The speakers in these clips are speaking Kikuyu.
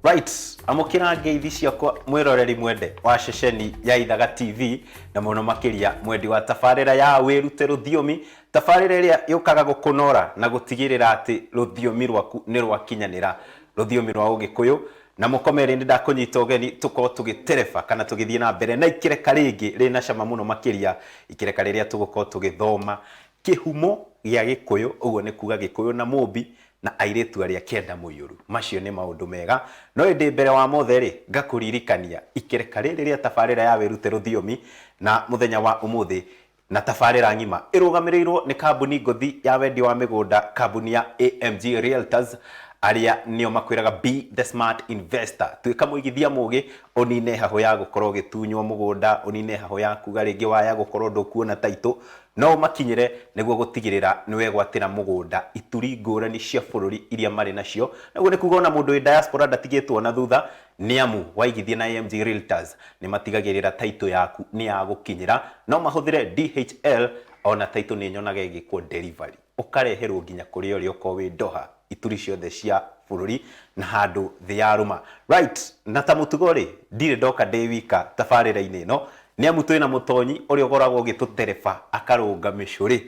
Right, amũkĩra ngeithi ciakwa mwĩroreri mwende wa ceceni ya Ithaga TV na mũno makĩria mwendi wa tabarĩra ya wĩrute rũthiomi, tabarĩra ĩrĩa yũkaga gũkũnora na gũtigĩrĩra atĩ rũthiomi rwaku nĩ rwakinyanĩra, rũthiomi rwa Ũgĩkũyũ. Na mũkomerĩ nĩ ndakũnyita ũgeni tũkorwo tũgĩtereba kana tũgĩthiĩ na mbere na ikĩreka rĩngĩ rĩna cama mũno makĩria, ikĩreka rĩrĩa tũgũkorwo tũgĩthoma kĩhumo gĩa Gĩkũyũ, ũguo nĩ kuga Gĩkũyũ na Mũmbi na airĩtu arĩa kenda mũiyũru. Macio nĩ maũndũ mega. No ĩndĩ mbere wa mothe-rĩ, ngakũririkania ikereka rĩrĩ rĩa tabarĩra ya Wĩrute Rũthiomi na mũthenya wa ũmũthĩ na tabarĩra ng'ima ĩrũgamĩrĩirwo nĩ kambuni ngũthi ya wendia wa mĩgũnda, kambuni ya AMG Realtors, arĩa nĩo makwĩraga be the smart investor. Tuĩka mũigithia mũgĩ, ũnine hahũ ya gũkorwo ũgĩtunywo mũgũnda, ũnine hahũ ya kuga rĩngĩ waya gũkorwo ndũkuona taitũ. No ũmakinyĩre nĩguo gũtigĩrĩra nĩ wegwatĩra mũgũnda ituri ngũrani cia bũrũri iria marĩ nacio. Na ũguo nĩ kuga ona mũndũ wĩ diaspora ndatigĩtwo na thutha nĩ amu waigithia na AMG Realtors nĩ matigagĩrĩra title yaku nĩ yagũkinyĩra. No mahũthĩre DHL ona title nĩ nyonaga ĩgĩkwo delivery ũkareherwo nginya kũrĩa ũrĩ okorwo wĩ Doha, ituri ciothe cia bũrũri na handũ thĩ yarũma. Right, na ta mũtugo rĩ, ndirĩ ndoka ndĩ wika tabarĩra-inĩ ĩno, nĩ amu twĩna mũtonyi ũrĩa ũkoragwo ũgĩtũtereba akarũnga mĩcũrĩ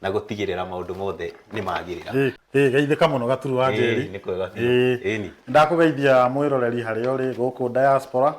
na gũtigĩrĩra maũndũ mothe nĩ magĩrĩra. Ĩĩ geithĩka mũno Gaturu wa Njeri. Nĩ kwega biũ. Ĩni. Ndakũgeithia mwĩroreri harĩa ũrĩ gũkũ diaspora,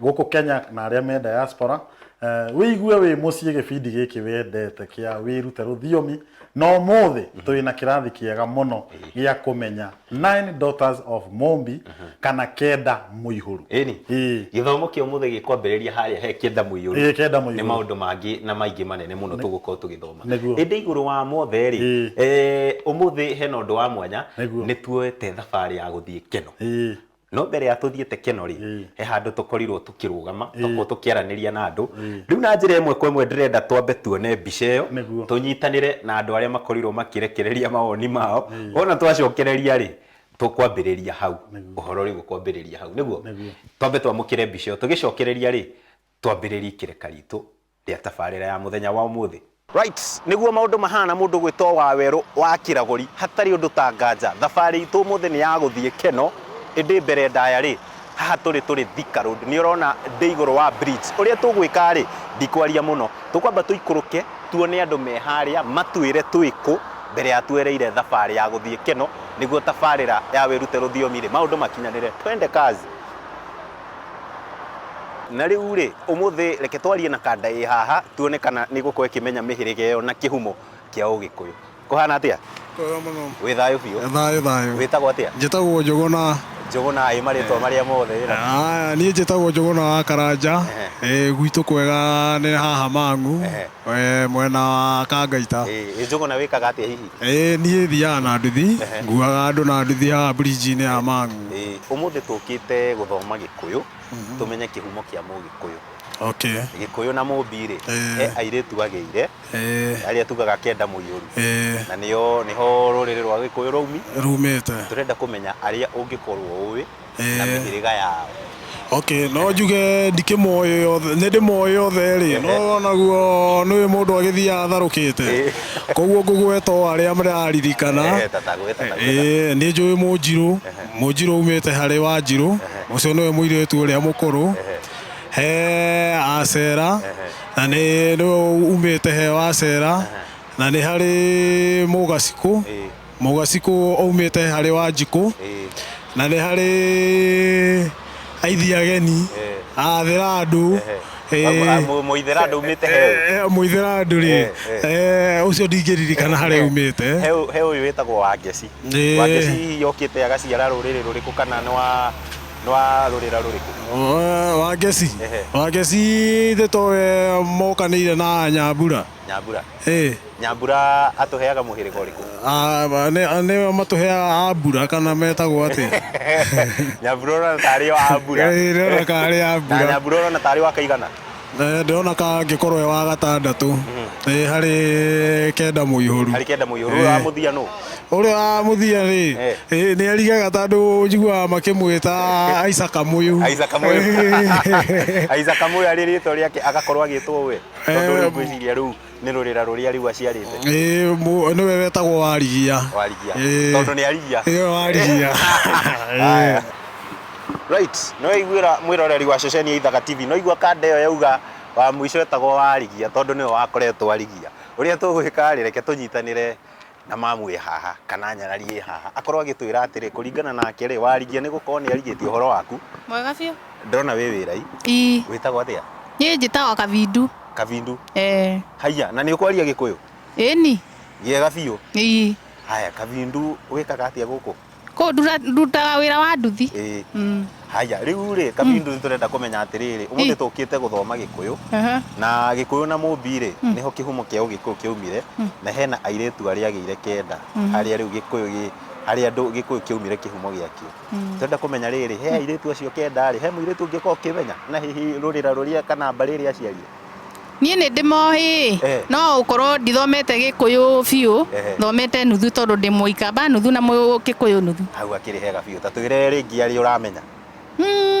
gũkũ Kenya na arĩa me diaspora. Wĩigue wĩ mũciĩ gĩbindi gĩkĩ wendete kĩa wĩrute rũthiomi. Na ũmũthĩ twĩna kĩrathi kĩega mũno gĩa kũmenya Nine Daughters of Mumbi kana Kenda Mũihũru. Ĩni. Ĩĩ. Gĩthomo kĩa ũmũthĩ gĩkwambĩrĩria harĩa he Kenda Mũiyũru. Ĩĩ, Kenda Mũiyũru. Nĩ maũndũ mangĩ na maingĩ manene mũno tũgũkorwo tũgĩthoma. Nĩguo. Ĩndĩ igũrũ wa mothe rĩ, Ĩĩ. Ũmũthĩ hena ũndũ wa mwanya. Nĩguo. Nĩ tuoete thabarĩ ya gũthiĩ Keno. Ĩĩ. No mbere ya tũthiĩte Keno rĩ, he handũ tũkorirwo tũkĩrũgama, tũkorwo tũkĩaranĩria na andũ. Rĩu na njĩra ĩmwe kwa ĩmwe ndĩrenda twambe tuone mbica ĩyo, tũnyitanĩre na andũ arĩa makorirwo makĩrekereria mawoni mao. Wona twacokereria rĩ, tũkwambĩrĩria hau. Ũhoro rĩu ũkwambĩrĩria hau, nĩguo? Twambe twamũkĩre mbica ĩyo, tũgĩcokereria rĩ, twambĩrĩrie ikĩreka ritũ rĩa tabarĩra ya mũthenya wa ũmũthĩ. Right, nĩguo maũndũ mahana mũndũ gwĩtwo Wawerũ wa Kĩragũri hatarĩ ũndũ ta nganja. Thabarĩ itũ ũmũthĩ nĩ ya gũthiĩ Keno, ĩndĩ mbere ndaya rĩ, haha tũrĩ tũrĩ Thika Road. Nĩ ũrona ndĩ igũrũ wa bridge. Ũrĩa tũgwĩka rĩ, ndikwaria mũno. Tũkwamba tũikũrũke tuone andũ me harĩa matwĩre twĩ kũ mbere ya twereire thabarĩ ya gũthiĩ Keno, nĩguo tabarĩra ya Wĩrute Rũthiomi rĩ, maũndũ makinyanĩre. Twende kazi. Na rĩu rĩ, ũmũthĩ reke twarie na kanda ĩ haha tuone kana nĩ ĩgũkorwo ĩkĩmenya mĩhĩrĩga ĩyo na kĩhumo kĩa Ũgĩkũyũ. Kũhana atĩa? Kwega mũno. Wĩ thayũ biũ? Thayũ thayũ. Wĩtagwo atĩa? Njĩtagwo Njũgũna. Njũgũna ĩ marĩtwa marĩa mothe wĩna? Aya, niĩ njĩtagwo Njũgũna wa Karanja. Ĩ gwitũ kwega nĩ haha Mang'u. Mwena wa Kangaita. Ĩ Njũgũna wĩkaga atĩa hihi? Ĩ niĩ thiaga na nduthi, nguaga andũ na nduthi haha bridge-inĩ ya Mang'u. Ĩ ũmũthĩ tũkĩte gũthoma Gĩkũyũ, tũmenye kĩhumo kĩa Mũgĩkũyũ. Okay. Gĩkũyũ na Mũmbi rĩ, he airĩtu agĩire, arĩa tugaga kenda mũiyũru. Na nĩo nĩho rũrĩrĩ rwa Gĩkũyũ rwaumi. Rumĩte. Tũrenda kũmenya arĩa ũngĩkorwo ũĩ na mĩhĩrĩga yao. Okay, no njuge ndikĩmoĩ othe, nĩ ndĩmoĩ othe rĩ, no naguo nĩ mũndũ agĩthiaga atharũkĩte. Koguo ngũgweta o arĩa ndĩraririkana. Ĩĩ, nĩ njũĩ Mũnjirũ, Mũnjirũ aumĩte harĩ Wanjirũ, ũcio nĩwe mũirĩtu ũrĩa mũkũrũ. He Acera, na nĩwe umĩte he Wacera, na nĩ harĩ Mũgacikũ. Mũgacikũ aumĩte harĩ Wanjikũ, na nĩ harĩ Aithi Ageni, Athĩrandũ, Mũithĩrandũ umĩte he ũ? Mũithĩrandũ rĩ, ũcio ndingĩririkana harĩa aumĩte. He ũyũ wĩtagwo Wangeci. Wangeci hihi okĩte agaciara rũrĩrĩ rũrĩkũ kana nĩ wa nĩ wa rũrĩra rũrĩkũ? Wangeci? Wangeci ithe towe mokanĩire na Nyambura. Nyambura. Ĩĩ. Nyambura atũheaga mũhĩrĩga ũrĩkũ? Ah, nĩo matũheaga ambura kana metagwo atĩa? Nyambura ũrona tarĩ o ambura. Ĩĩ, ndĩrona karĩ ambura. Na Nyambura ũrona tarĩ wa kaigana? Ndĩrona ka angĩkorwo e wa gatandatũ. Ĩĩ, harĩ kenda mũihũru. Harĩ kenda mũihũru. Ũrĩa wa mũthia nũ? Ũrĩa wa mũthia rĩ, ĩĩ, nĩ arigaga tondũ njiguaga makĩmwĩta Isaac Kamũyũ. Isaac Kamũyũ. Isaac Kamũyũ arĩ rĩtwa rĩake agakorwo agĩtwo we. Tondũ rĩu ngwĩciria rĩu Nĩ rũrĩra rũrĩa rĩu aciarĩte. Ĩĩ, nĩwe wetagwo Warigia. Warigia. Ĩĩ. Tondũ nĩ arigia. Ĩĩ, Warigia. Haya. Right, no iguĩra mwĩroreri wa ceceni ya Ithaga TV, no igua kanda ĩyo yauga wa mũico etagwo Warigia tondũ nĩwe wakoretwo arigia. Ũrĩa tũgwĩka rĩ, reke tũnyitanĩre na mamu ĩ haha kana nyarari ĩ haha akorwo agĩtwĩra atĩrĩ kũringana nake rĩ, Warigia nĩ gũkorwo nĩ arigĩtie ũhoro waku. Mwega biũ. Ndĩrona wĩ wĩrai. Ii. Wĩtagwo atĩa? Niĩ njĩtagwo Kavindu. Kavindu. Eh. Haiya, na nĩ ũkwaria Gĩkũyũ? Ĩni. Gĩega biũ. Ii. Haya, Kavindu wĩkaga atĩa gũkũ? Kũu ndutaga wĩra wa nduthi. Ĩĩ. Haya, rĩu rĩ, Kavindu nĩ tũrenda kũmenya atĩrĩrĩ, ũmũthĩ tũkĩte gũthoma Gĩkũyũ. Na Gĩkũyũ na Mũmbi rĩ, nĩho kĩhumo kĩa ũgĩkũyũ kĩaumire, na hena airĩtu arĩa agĩire kenda, harĩa rĩu Gĩkũyũ gĩ, harĩa andũ Gĩkũyũ kĩaumire kĩhumo gĩakĩo. Tũrenda kũmenya rĩrĩ, he airĩtu acio kenda rĩ, he mũirĩtu ũngĩkorwo ũkĩmenya, na hihi rũrĩra rũrĩa kana mbarĩ ĩrĩa aciarire? Niĩ nĩ ndĩmoĩ, Eh. no ũkorwo ndithomete Gĩkũyũ biũ, Ehe. thomete nuthu tondũ ndĩ Mũikamba nuthu na Mũgĩkũyũ nuthu. Hau akĩrĩ hega biũ, ta twĩre rĩngĩ arĩa ũramenya.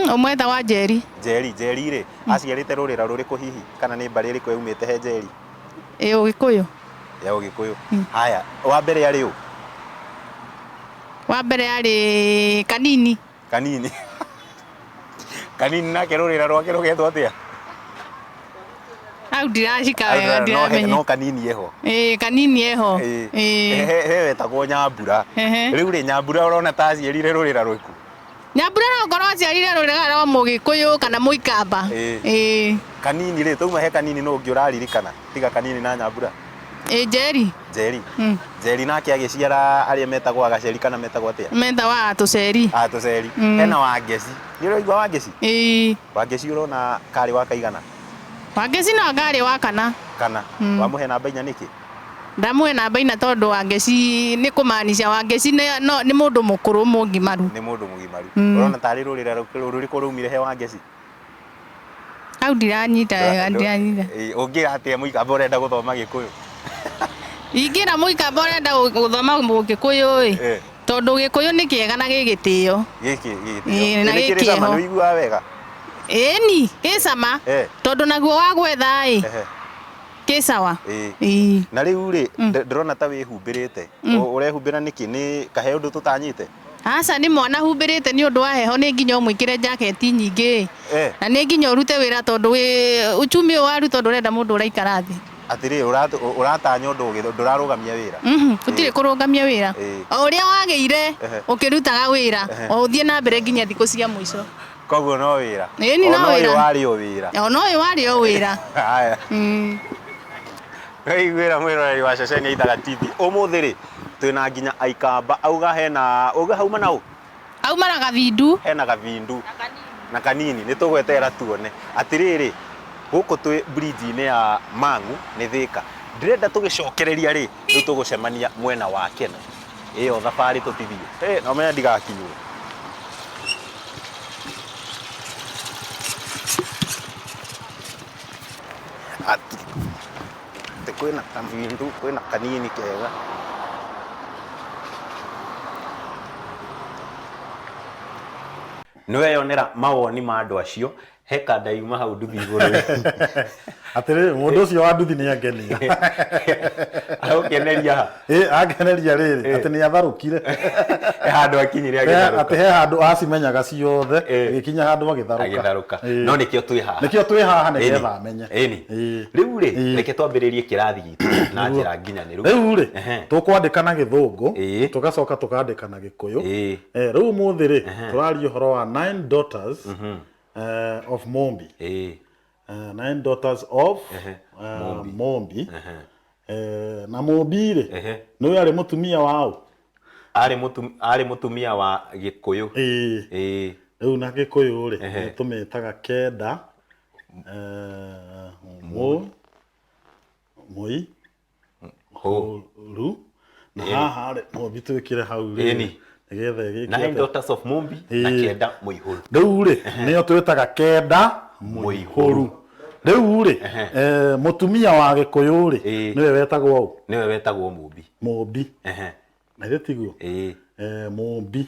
Ũmwe etagwo Njeri. Njeri, Njeri rĩ, aciarĩte rũrĩra rũrĩkũ hihi, kana nĩ mbarĩ ĩrĩkũ yaumĩte he Njeri? Ĩ Ũgĩkũyũ. Ya Ũgĩkũyũ. Haya, wa mbere arĩ ũ? Wa mbere arĩ Kanini. Kanini. Kanini nake rũrĩra rwake rũgetwo atĩa? Hau ndiracika wega, ndiramenya. No Kanini eho. Ĩĩ, Kanini eho. Ĩĩ. Ĩĩ. He wetagwo Nyambura. Ehe. Rĩu rĩ, Nyambura ũrona ta aciarire rũrĩra rũrĩkũ? Nyambura no ngorwo aciarire rũrĩra rwa Mũgĩkũyũ kana Mũikamba. Ĩĩ. Ĩĩ. Kanini rĩ, tauma he Kanini nũ ũngĩ ũraririkana tiga Kanini na Nyambura? Ĩĩ, Njeri. Njeri. Njeri nake agĩciara arĩa metagwo Agaceri kana metagwo atĩa? Metagwo Atũceri. Atũceri. Hena Wangeci. Nĩ ũraigua Wangeci? Ĩĩ. Wangeci ũrona karĩ wa kaigana? Wangeci no anga arĩ wa kana. Kana. Wamũhe namba inya nĩkĩ? Ndamũhe namba inya tondũ Wangeci nĩ kũmaanisha Wangeci nĩ no, nĩ mũndũ mũkũrũ mũgimaru. Nĩ mũndũ mũgimaru. Ũrona tarĩ rũrĩra rũrĩkũ rũumire he Wangeci? Hau ndiranyita wega, ndiranyita. Ũngĩra atĩa Mũikamba ũrenda gũthoma Gĩkũyũ? Ingĩra Mũikamba ũrenda gũthoma Gĩkũyũ ĩ, tondũ Gĩkũyũ nĩ kĩega na gĩ gĩtĩo. Gĩkĩ gĩtĩo. Ĩĩ, na Nĩ gĩ kĩrĩ cama, kĩeho. nĩ ũiguaga wega? Ĩni, gĩ cama. Tondũ naguo wa gwetha ĩ, kĩ sawa. Ĩĩ. Na rĩu rĩ, ndĩrona ta wĩhumbĩrĩte. Ũrehumbĩra nĩkĩ? Nĩ kahe ũndũ tũtanyĩte? Aca, nĩ mwana humbĩrĩte nĩ ũndũ wa heho, nĩ nginya ũmwĩkĩre jaketi nyingĩ. Na nĩ nginya ũrute wĩra tondũ wĩ uchumi ũyũ waru tondũ ũrenda mũndũ ũraikara thĩ. Atĩrĩ, ũratanya ũndũ ndũrarũgamia wĩra. Gũtirĩ kũrũgamia wĩra. O ũrĩa wagĩire ũkĩrutaga wĩra, o ũthiĩ na mbere nginya thikũ cia mũico. Koguo no wĩra. Ĩni, no Ona ũyũ wĩra. warĩ o wĩra. Ona ũyũ warĩ o wĩra. Haya. Wĩiguĩra mwĩroreri wa ceceni ya Ithaga TV. Ũmũthĩ rĩ, twĩna nginya Aikamba. Auga hena, auga hauma na ũ? Auma na Gavindu. Hena Gavindu. Na Kanini. Nĩ tũgweterera tuone. Atĩrĩrĩ, gũkũ twĩ bridge-inĩ ya Mang'u nĩ Thĩka. Ndĩrenda tũgĩcokereria rĩ, rĩu tũgũcemania mwena wa Keno. Ĩyo thabarĩ tũtithiĩ. Na ũmenye ndigakinywo. Atĩ kwĩna Kavindu, kwĩna Kanini kega. Nĩ weyonera mawoni ma andũ acio, he kanda yuma hau nduthi igũrũ. Atĩrĩrĩ, mũndũ ũcio wa nduthi nĩ angenia. Agũkeneria ha? Ĩ, angeneria rĩrĩ, atĩ nĩ atharũkire. He handũ akinyire agĩtharũka. Atĩ he handũ acimenyaga ciothe, agĩkinya handũ agĩtharũka. Agĩtharũka. No nĩkĩo twĩ haha. Nĩkĩo twĩ haha nĩgetha amenye. Ĩni. Rĩu rĩ, reke twambĩrĩrie kĩrathi gitũ na njĩra nginyanĩru. Rĩu rĩ, tũkwandĩka na Gĩthũngũ, tũgacoka tũkandĩka na Gĩkũyũ. Rĩu ũmũthĩ rĩ, tũraria ũhoro wa nine daughters of Mombi. Nine daughters of Mombi. Na Mombi rĩ, nĩwe arĩ mũtumia wa ũ? Arĩ mũtumia wa Gĩkũyũ. Rĩu na Gĩkũyũ rĩ, nĩ tũmĩtaga kenda, mũi, hũru. Na haha rĩ, Mombi twĩkĩre hau rĩ, nĩgetha ĩgĩke Nine atĩa? daughters of Mombi na kenda mũihũru. Rĩu rĩ, nĩyo twĩtaga kenda mũihũru. Rĩu rĩ, mũtumia wa Gĩkũyũ rĩ, nĩwe wetagwo ũ? Nĩwe wetagwo Mũmbi. Mũmbi. Na githĩ tiguo? Mũmbi.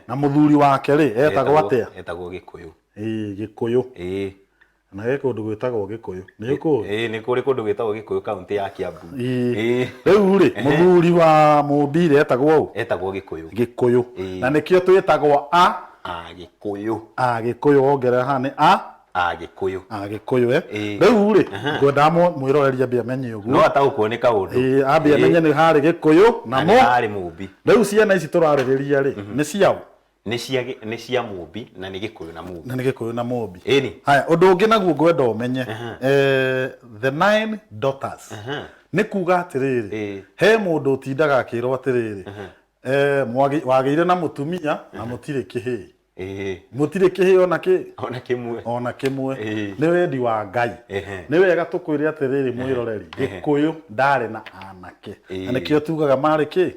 Na mũthuri wake rĩ, etagwo atĩa? Etagwo Gĩkũyũ. Ĩĩ, Gĩkũyũ. Na he kũndũ gwĩtagwo Gĩkũyũ. Nĩ ũkũĩ? Ĩĩ, nĩ kũrĩ kũndũ gwĩtagwo Gĩkũyũ kaũntĩ ya Kiambu. Ĩĩ. Ĩĩ. Rĩu rĩ, mũthuri wa Mũmbi rĩ etagwo ũ? Etagwo Gĩkũyũ. Gĩkũyũ. Ĩĩ. Na nĩkĩo twĩtagwo a Agĩkũyũ. Agĩkũyũ wongerera haha nĩ a Agĩkũyũ. Agĩkũyũ eh. Ĩĩ. Rĩu rĩ, ngwendaga mwĩroreri ambe amenye ũguo. No ataũkwo nĩ kaũndũ. Ĩĩ, ambe amenye nĩ harĩ Gĩkũyũ na Na nĩ mũ. harĩ Mũmbi. Rĩu ciana ici tũrarĩrĩria rĩ, nĩ ciaũ? Nĩ cia nĩ cia Mũmbi na nĩ Gĩkũyũ na Mũmbi. Na nĩ Gĩkũyũ na Mũmbi. Ĩni. Haya, ũndũ ũngĩ naguo ngwenda ũmenye, the nine daughters nĩ kuga atĩrĩrĩ, he mũndũ ũtindaga akĩrwo atĩrĩrĩ, wagĩire na mũtumia na mũtirĩ kĩhĩĩ. Mũtirĩ kĩhĩĩ ona kĩ? Ona kĩmwe. Ona kĩmwe. Nĩ wendi wa Ngai. Nĩ wega tũkwĩre atĩrĩrĩ mwĩroreri, Gĩkũyũ ndarĩ na anake. Na nĩkĩo tugaga marĩ kĩ?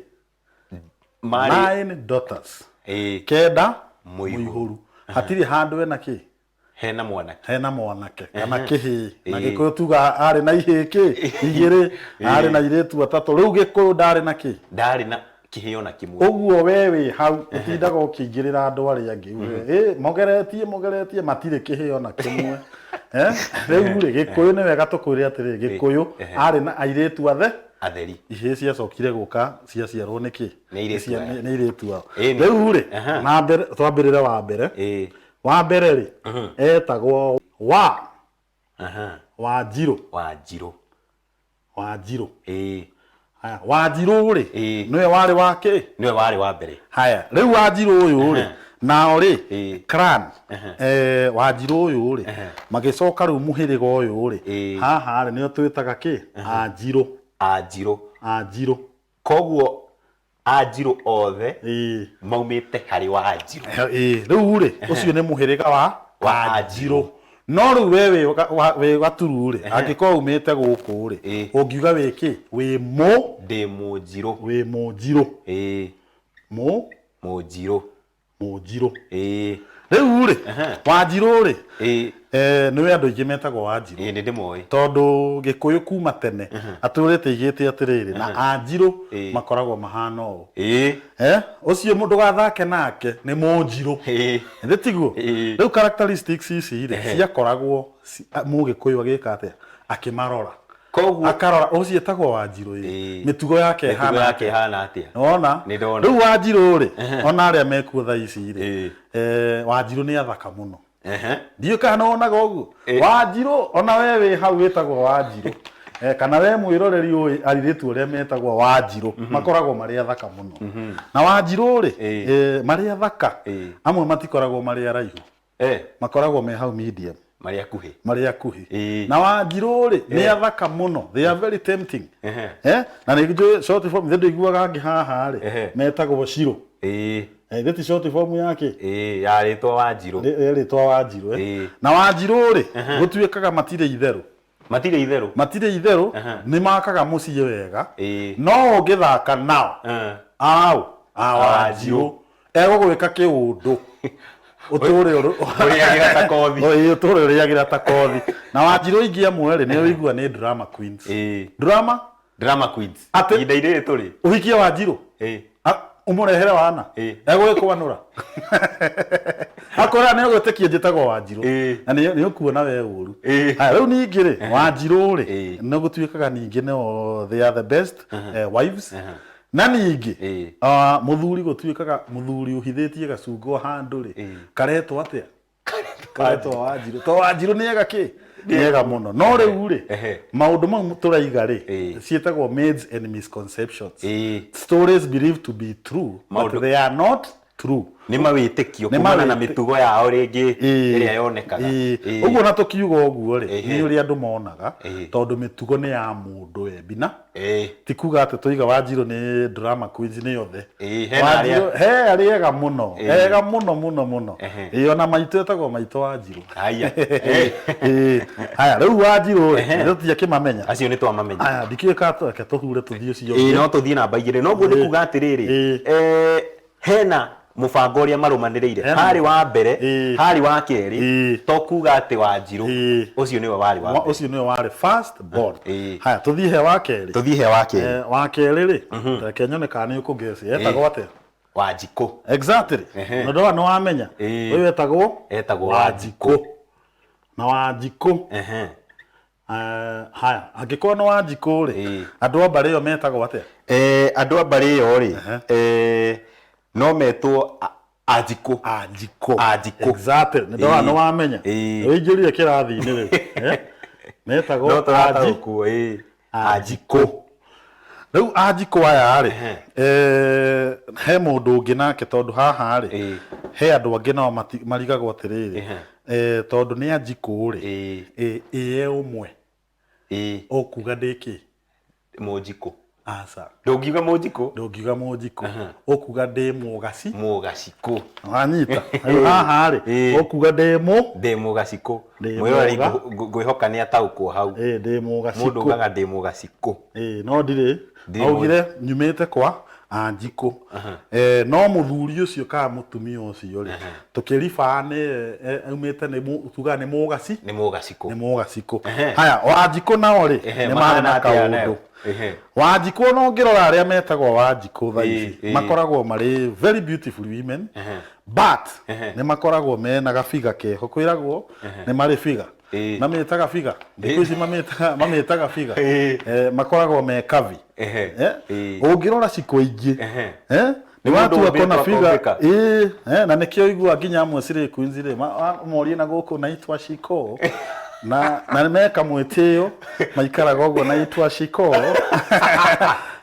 Marĩ Nine daughters. Kenda Mũihũru. mũihũru. Hatirĩ handũ hena kĩ? Hena mwanake. Hena mwanake kana kĩhĩĩ. Na Gĩkũyũ tuga arĩ na ihĩĩ kĩ? Igĩrĩ, arĩ na airĩtu atatũ. Rĩu Gĩkũyũ ndarĩ na kĩ? Ndarĩ na kĩhĩĩ ona kĩmwe. Ũguo we wĩ hau ũtindaga ũkĩingĩrĩra andũ arĩa angĩ uge, ĩ mogeretie mogeretie matirĩ kĩhĩĩ ona kĩmwe. Rĩu rĩ, Gĩkũyũ nĩ wega tũkwĩre atĩrĩrĩ, Gĩkũyũ arĩ na airĩtu athe Atheri. Ihĩĩ ciacokire gũka ciaciarwo nĩ kĩ? Nĩ airĩtu aya. Nĩ airĩtu ao. Ĩni. Rĩu rĩ, na mbere twambĩrĩre wa mbere. Wa mbere rĩ, etagwo wa Wanjirũ. Wanjirũ. Wanjirũ. Haya, Wanjirũ rĩ, nĩwe warĩ wa kĩ? Nĩwe warĩ wa mbere. Haya, rĩu Wanjirũ ũyũ rĩ, nao rĩ, clan, Wanjirũ ũyũ rĩ, magĩcoka rĩu mũhĩrĩga ũyũ rĩ, haha rĩ, nĩo twĩtaga kĩ? Anjirũ. Anjirũ. Anjirũ. Koguo Anjirũ othe maumĩte harĩ Wanjirũ. Rĩu rĩ, ũcio nĩ mũhĩrĩga wa Wanjirũ. No rĩu we wĩ Gaturu rĩ, angĩkorwo umĩte gũkũ rĩ, ũngiuga wĩ kĩ? Wĩ mũ? Ndĩ Mũnjirũ. Wĩ Mũnjirũ. Mũ? Mũnjirũ. Mũnjirũ. Rĩu rĩ, Wanjirũ rĩ, nĩwe andũ aingĩ metagwo Wanjirũ. Ĩĩ, nĩ ndĩmoĩ. Tondũ Gĩkũyũ kuma tene atũrĩte aigĩte atĩrĩrĩ, na Anjirũ makoragwo mahana ũũ. Ũcio mũndũ ndũgathake nake nĩ Mũnjirũ. Ĩndĩ tiguo? Rĩu characteristics ici rĩ, ciakoragwo Mũgĩkũyũ agĩka atĩa? Akĩmarora. Koguo akarora ũcio etagwo Wanjirũ ĩ. Mĩtugo yake Mĩtugo ĩhana yake ĩhana atĩa? Nĩwona? Nĩ ndona. Rĩu Wanjirũ rĩ, ona arĩa mekuo thaa ici rĩ, Wanjirũ nĩ athaka mũno. Ndiũĩ kana nĩwonaga ũguo. Wanjirũ, ona we wĩ hau wĩtagwo Wanjirũ. Kana we mwĩroreri ũĩ airĩtu arĩa metagwo Wanjirũ, makoragwo marĩ athaka mũno. Na Wanjirũ rĩ, marĩ athaka, amwe matikoragwo marĩ araihu. Makoragwo me hau medium. Marĩ akuhĩ. Marĩ akuhĩ. Na Wanjirũ rĩ, nĩ athaka mũno. They are very tempting. Na nĩ njũĩ short form, nĩ ndĩiguaga angĩ haha rĩ, metagwo Shiro. Ĩĩ ti short form yake? Ĩĩ, ya rĩtwa Wanjirũ. Ya rĩtwa Wanjirũ, Na Wanjirũ rĩ, gũtuĩkaga matirĩ itherũ. Matirĩ itherũ. Matirĩ itherũ, nĩ makaga mũciĩ wega. No ũngĩthaka nao, au, a Wanjirũ, egũgwĩka kĩũndũ. Ũtũre ũrĩagĩra ta kothi. Ĩĩ, ũtũre ũrĩagĩra ta kothi. Na Wanjirũ ingĩ amwe rĩ, nĩ ũigua nĩ drama queens. Drama? Drama queens. Atĩ ihinda irĩrĩ tũrĩ. Ũhikie Wanjirũ? Ũmũrehere wana? Egũgĩkwanũra. Akwĩra nĩ ũgwĩtĩkia njĩtagwo Wanjirũ. Na nĩ ũkuona we ũru. Haya, rĩu ningĩ rĩ, Wanjirũ rĩ, nĩ gũtuĩkaga ningĩ nĩo they are the best wives. Na ningĩ, mũthuri gũtuĩkaga mũthuri ũhithĩtie gacungwa handũ rĩ, karetwo atĩa? Karetwo Wanjirũ. To Wanjirũ nĩ ega kĩ? Nĩ ega mũno. No rĩu rĩ, maũndũ mau tũraiga rĩ, ciĩtagwo myths and misconceptions. Stories believed to be true, but they are not true. Nĩ mawĩtĩkio kumana na mĩtugo yao rĩngĩ ĩrĩa yonekaga. Ũguo na tũkiuga ũguo rĩ, nĩ ũrĩa andũ monaga, tondũ mĩtugo nĩ ya mũndũ we bina. Ti kuga atĩ tũiga Wanjirũ nĩ drama queens nĩ othe. Hena arĩa Wanjirũ, he arĩa ega mũno, ega mũno mũno mũno. Ĩĩ, ona maitũ etagwo maitũ Wanjirũ. Haya. Haya, rĩu Wanjirũ rĩ, tũtiakĩmamenya. Acio nĩ twamamenya. Haya, ndikĩũĩ kana reke tũhure tũthiĩ ũcio Ĩĩ, ũngĩ. no tũthiĩ namba igĩrĩ. No guo nĩ kuga atĩrĩrĩ, hena mũbango ũrĩa marũmanĩrĩire. Hena Harĩ wa mbere, harĩ wa kerĩ, to kuga atĩ Wanjirũ, ũcio nĩwe warĩ wa mbere. Ũcio nĩwe warĩ first born. Haya, tũthiĩ he wa kerĩ. Tũthiĩ he wa kerĩ. Wa kerĩ rĩ, reke nyone kana nĩ ũkũngeci. Etagwo atĩa? Wanjikũ. Exactly. Nĩ ũndũ wa nĩ wamenya. Ũyũ etagwo? Etagwo Wanjikũ. Na Wanjikũ. Haya, angĩkorwo nĩ Wanjikũ rĩ, andũ a mbarĩ ĩyo metagwo atĩa? Andũ a mbarĩ ĩyo rĩ, no metwo Anjikũ. Anjikũ. Anjikũ. Exactly. Nĩ ndona nĩ wamenya. Wĩingĩrire kĩrathi-inĩ rĩu. Metagwo No tũrataũkwo, ĩĩ. Anjikũ. Rĩu Anjikũ aya rĩ, he mũndũ ũngĩ nake tondũ haha rĩ, he andũ angĩ nao marigagwo atĩrĩrĩ, tondũ nĩ Anjikũ rĩ, ĩ e ũmwe, ũkuga ndĩ kĩ? Mũnjikũ. Aca. Ndũngiuga mũnjikũ? Ndũngiuga mũnjikũ. Ũkuga ndĩ mũgaci. Mũgacikũ. Wanyita? Rĩu haha rĩ, ũkuga ndĩ mũ? Ndĩ mũgacikũ. Mwĩroreri ngwĩhoka nĩ ataũkwo hau. Ĩĩ ndĩ mũgacikũ. Mũndũ ugaga ndĩ mũgacikũ. Ĩĩ no ndirĩ. Augire nyumĩte kwa Anjikũ. No mũthuri ũcio kana mũtumia ũcio rĩ, tũkĩribaa nĩ aumĩte nĩ tugaga nĩ mũgaci. Nĩ mũgacikũ. Nĩ mũgacikũ. Haya, Wanjikũ nao rĩ, nĩ marĩ na kaũndũ. Wanjikũ ona ũngĩrora arĩa metagwo Wanjikũ thaa ici, makoragwo marĩ very beautiful women, but nĩ makoragwo mena gabiga keho, kwĩragwo nĩ marĩ biga. Mamĩtaga biga, thikũ ici mamĩtaga biga. Makoragwo me kavi. Ũngĩrora cikũ ingĩ, Nĩ mũndũ watua ũmbĩtwo kona biga, akombĩka. Na nĩkĩo ũiguaga nginya amwe Slay Queens rĩ, morie na gũkũ naitwa Shiko, na meka mwĩtĩo, maikaraga ũguo naitwa Shiko.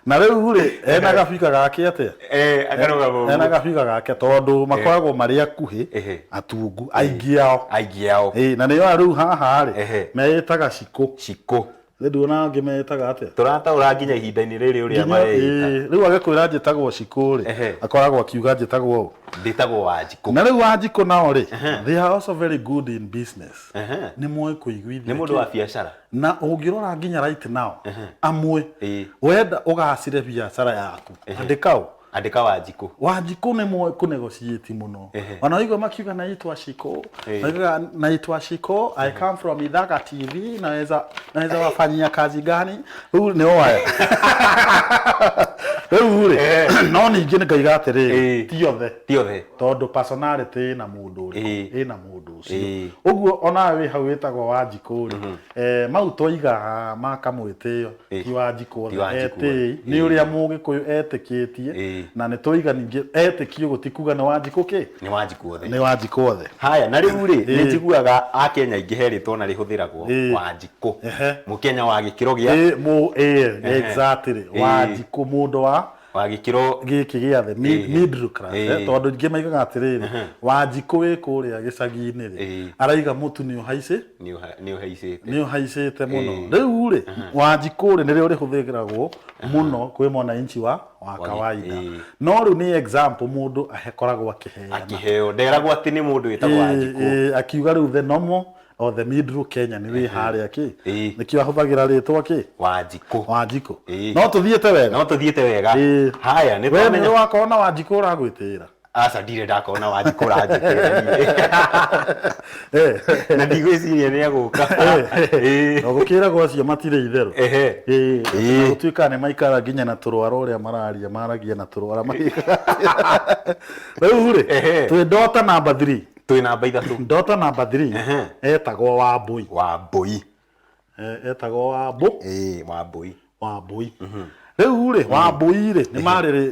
Na rĩu rĩ, ena gabiga gake atĩa? Akarũgama ũguo. Ena gabiga gake tondũ makoragwo marĩ akuhĩ, atungu, aingĩ ao. Aingĩ ao. Na nĩo rĩu haha rĩ, meĩtaga Shiko. Shiko. Nĩ nduona angĩ meĩtaga atĩa? Tũrataũra nginya ihinda-inĩ rĩrĩ ũrĩa mareĩta. Rĩu agĩkwĩra njĩtagwo Shiko rĩ, akoragwo akiuga njĩtagwo ũ? Ndĩtagwo Wanjikũ. Na rĩu Wanjikũ nao rĩ, they are also very good in business. Nĩ moĩ kũiguithia. Nĩ mũndũ wa biacara. Na ũngĩrora nginya right now, amwe, wenda ũgacĩre biacara yaku, andĩka ũ? Andĩka Wanjikũ. Wanjikũ nĩ moĩ kũ negotiate mũno. Ona waigua makiuga naitwa Shiko, maugaga naitwa Shiko, I come from Ithaga TV, naweza wafanyia kazi gani? Rĩu nĩ oaya. Rĩu rĩ, no ningĩ nĩ ngaiga atĩrĩrĩ, ti othe. Ti othe. Tondũ personality ĩna mũndũ ũrĩkũ, ĩna mũndũ ũcio. Ũguo onawe wĩ hau wĩtagwo Wanjikũ rĩ, mau twaiga ma kamwĩtĩo, ti Wanjikũ othe, etĩi, nĩ ũrĩa Mũgĩkũyũ etĩkĩtie, na nĩ twaiga ningĩ etĩkio gũtikuga nĩ Wanjikũ kĩ? Nĩ Wanjikũ othe. Nĩ Wanjikũ othe. Haya, na rĩu rĩ, nĩ njiguaga Akenya aingĩ he rĩtwa ona rĩhũthĩragwo, Wanjikũ. Mũkenya wa gĩkĩro gĩa? Exactly, Wanjikũ mũndũ wa Wa gĩkĩro gĩkĩ gĩa thĩ, middle class, tondũ ningĩ maigaga atĩrĩrĩ, Wanjikũ wĩ kũrĩa gĩcagi-inĩ rĩ, araiga mũtu nĩ ũhaicĩ? Nĩ ũhaicĩte. Nĩ ũhaicĩte mũno. Rĩu rĩ, Wanjikũ rĩ, nĩrĩo rĩhũthĩragwo mũno kwĩ mwananchi wa kawaida. No rĩu nĩ example mũndũ akoragwo akĩheana. Akĩheo, nderagwo atĩ nĩ mũndũ wĩtagwo Wanjikũ. Akiuga rĩu the normal or the middle Kenya nĩ wĩ harĩa kĩ? Nĩkĩo ahũthagĩra rĩtwa kĩ? Wanjikũ. Wanjikũ. No tũthiĩte wega. No tũthiĩte wega. Haya, nĩ We twamenya. nĩ wakorwo na Wanjikũ ũragwĩtĩĩra? Aca, ndirĩ ndakorwo na Wanjikũ ũranjĩtĩĩra niĩ. Na ndigwĩciria nĩ egũka. Na gũkĩragwo acio matirĩ itherũ. Na gũtuĩkaga nĩ maikara nginya na tũrwara ũrĩa mararia, maragia na tũrwara magĩkaga. Rĩu rĩ, twĩ daughter number 3. Twĩ namba 3. Daughter number 3 etagwo Wambũi. Wambũi. Etagwo Wambũ. Wambũi. Wambũi. Rĩu rĩ, Wambũi rĩ, nĩ marĩ rĩ,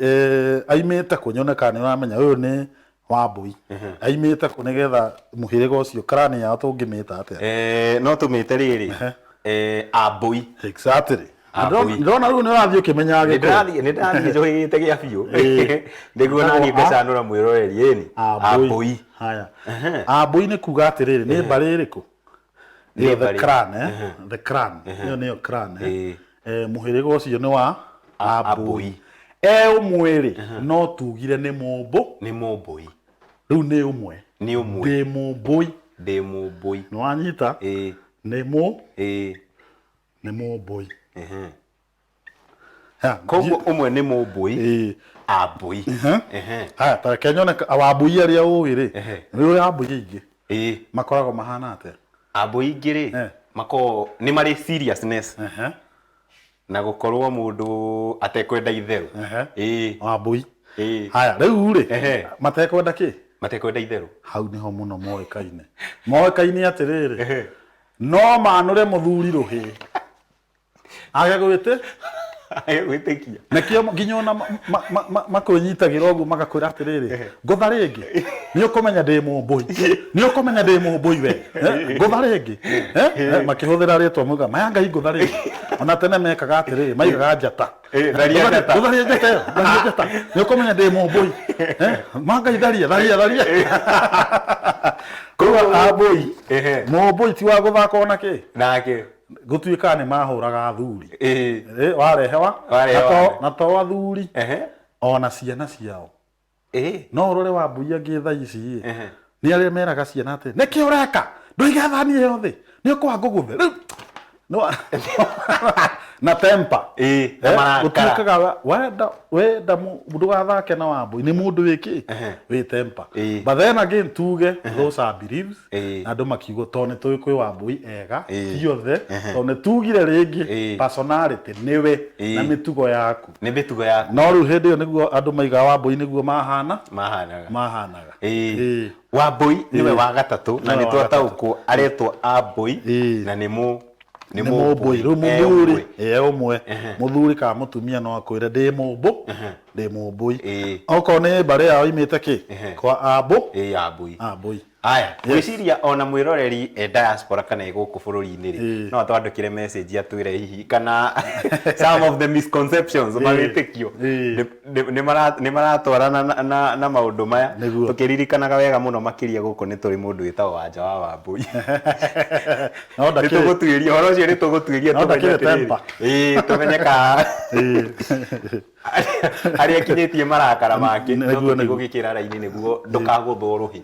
aimĩte kũ nyone kana nĩ ũramenya ũyũ nĩ Wambũi. Aimĩte kũ nĩgetha mũhĩrĩga ũcio clan yao tũngĩmĩta atĩa? No tũmĩte rĩrĩ, Ambũi. Exactly. Ndĩrona rĩu nĩ ũrathiĩ ũkĩmenyaga Gĩkũyũ. Nĩ ndĩrathiĩ njũhĩgĩte gĩa biũ. Nĩguo naniĩ ngacanũra mwĩroreri, ĩni. Ambũi. Haya. Ambũi nĩ kuga atĩrĩrĩ, nĩ mbarĩ ĩrĩkũ? Nĩyo the clan, the clan. Ĩyo nĩyo clan. Mũhĩrĩga ũcio nĩ wa Ambũi. E ũmwe rĩ, no tugire nĩ mũmbũ. Nĩ mũmbũi. Rĩu nĩ ũmwe. Nĩ ũmwe. Ndĩ mũmbũi. Ndĩ mũmbũi. Nĩ wanyita? Nĩ mũ? Nĩ mũmbũi. Koguo ũmwe nĩ mũmbũi, Ambũi. Haya, ta reke nyone Wambũi arĩa ũĩ rĩ, nĩ ũrĩ Ambũi aingĩ. Makoragwo mahana atĩa? Ambũi ingĩ rĩ, makoragwo nĩ marĩ seriousness. Na gũkorwo mũndũ atekwenda itherũ. Wambũi. Haya, rĩu rĩ, matekwenda kĩ? Matekwenda itherũ. Hau nĩho mũno moĩkaine. Moĩkaine atĩrĩrĩ, no manũre mũthuri rũhĩ age gwĩtĩ Gwĩtĩkia. Nĩkĩo nginya ona makwĩnyitagĩra ũguo magakwĩra atĩrĩrĩ, ngũtha rĩngĩ nĩ ũkũmenya ndĩ mũmbũi, nĩ ũkũmenya ndĩ mũmbũi we. Ngũtha rĩngĩ. Makĩhũthĩra rĩtwa muga maya ngai ngũtha rĩngĩ. Ona tene mekaga atĩrĩrĩ, maigaga njata. Tharia njata. Ngũtharia njata ĩyo, tharia njata, nĩ ũkũmenya ndĩ mũmbũi. Ma ngai tharia, tharia, tharia. Koguo ambũi, mũmbũi ti wa gũthaka ona kĩ. Nake. Gũtuĩkaga nĩ mahũraga athuri. Warehewa. Warehewa. Na to athuri, ona ciana ciao. No ũrore wambui angĩ thaa ici ĩ, nĩ arĩa meraga ciana atĩ nĩkĩ ũreka, ndũige thani ĩyo thĩ, nĩ ũkwaga ngũgũthe rĩu. Na temper. Na marakara. Gũtuĩkaga wenda wenda ndũgathake na wambui, nĩ mũndũ wĩ kĩ, wĩ temper. But then again tuge those are beliefs, na andũ makiuga tondũ nĩ tũĩ kwĩ wambui ega, ti othe, tondũ nĩ tugire rĩngĩ personality nĩwe na mĩtugo yaku. Nĩ mĩtugo yaku. No rĩu hĩndĩ ĩyo nĩguo andũ maigaga wambui nĩguo mahana. Mahanaga. Mahanaga. Wambui nĩwe wa gatatũ, na Nĩwe nĩ wa gatatũ. twataũkwo aretwo Ambui, na nĩ mũ nĩ mũmbũi. Rĩu mũthuri e ũmwe, mũthuri kana mũtumia no akwĩre ndĩ mũmbũ, ndĩ mũmbũi. Okorwo nĩ mbarĩ yao imĩte kĩ kwa ambũ. Ambui. Ambui. Aya, ngwĩciria ona mwĩroreri e diaspora kana e gũkũ bũrũri-inĩ rĩ, no atwandĩkĩre message atwĩre hihi kana some of the misconceptions, mawĩtĩkio nĩ maratwarana na maũndũ maya. Tũkĩririkanaga wega mũno makĩria gũkũ nĩ tũrĩ mũndũ wĩtagwo Wanja wa Wambũi. No ndakĩrĩ. Nĩ tũgũtuĩria ũhoro ũcio, nĩ tũgũtuĩria No tũmenye ndakĩrĩ atĩrĩrĩ. temper. Tũmenye ka harĩa akinyĩtie marakara make, no tũtigũgĩkĩra raini nĩguo ndũkagũthwo rũhĩ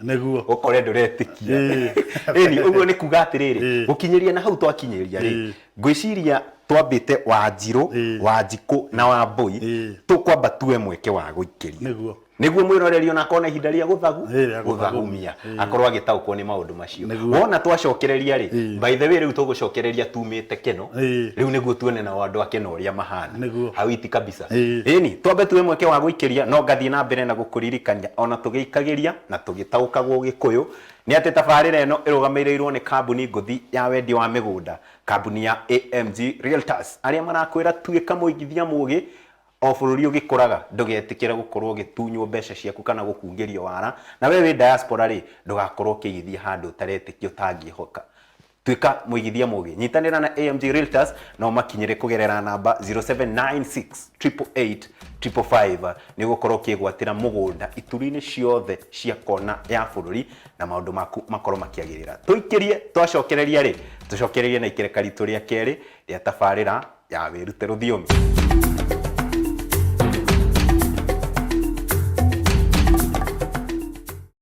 ũkore ndũretĩkia. Ĩni ũguo nĩ kuga atĩrĩrĩ, gũkinyĩria na hau twakinyĩria rĩ, ngwĩciria twambĩte Wanjirũ, Wanjikũ na Wambũi, tũkwamba tuwe mweke wa gũikĩria nĩguo mwĩroreri ona akorwo na ihinda rĩa gũthagu Rĩa gũthagumia. Gũthagumia akorwo agĩtaũkwo nĩ maũndũ macio. Wona twacokereria rĩ, by the way, rĩu tũgũcokereria tumĩte keno, rĩu nĩguo tuone nao andũ a keno ũrĩa mahana. Hawiti kabisa. Ĩni twambe tuwe mweke wa gũikĩria, no ngathiĩ na mbere na gũkũririkania ona tũgĩikagĩria na tũgĩtaũkagwo Gĩkũyũ nĩ atĩ tabarĩra ĩno ĩrũgamĩrĩirwo nĩ kambuni ngũthi ya wendia wa mĩgũnda, kambuni ya AMG Realtors, arĩa marakwĩra tuĩka mũigithia mũgĩ o bũrũri ũgĩkũraga, ndũgetĩkĩre gũkorwo ũgĩtunywo mbeca ciaku kana gũkungĩrio wara. Na we wĩ diaspora rĩ, ndũgakorwo ũkĩigithia handũ ũtaretĩkia, ũtangĩhoka. Tuĩka mũigithia mũgĩ, nyitanĩra na AMG Realtors na ũmakinyĩre kũgerera namba 0796 888 555 nĩ ũgũkorwo ũkĩgwatĩra mũgũnda ituri-inĩ ciothe cia kona ya bũrũri na maũndũ maku makorwo makĩagĩrĩra. Tũikĩrie, twacokereria rĩ, tũcokererie na ikereka ritũ rĩa kerĩ rĩa tabarĩra ya wĩrute rũthiomi.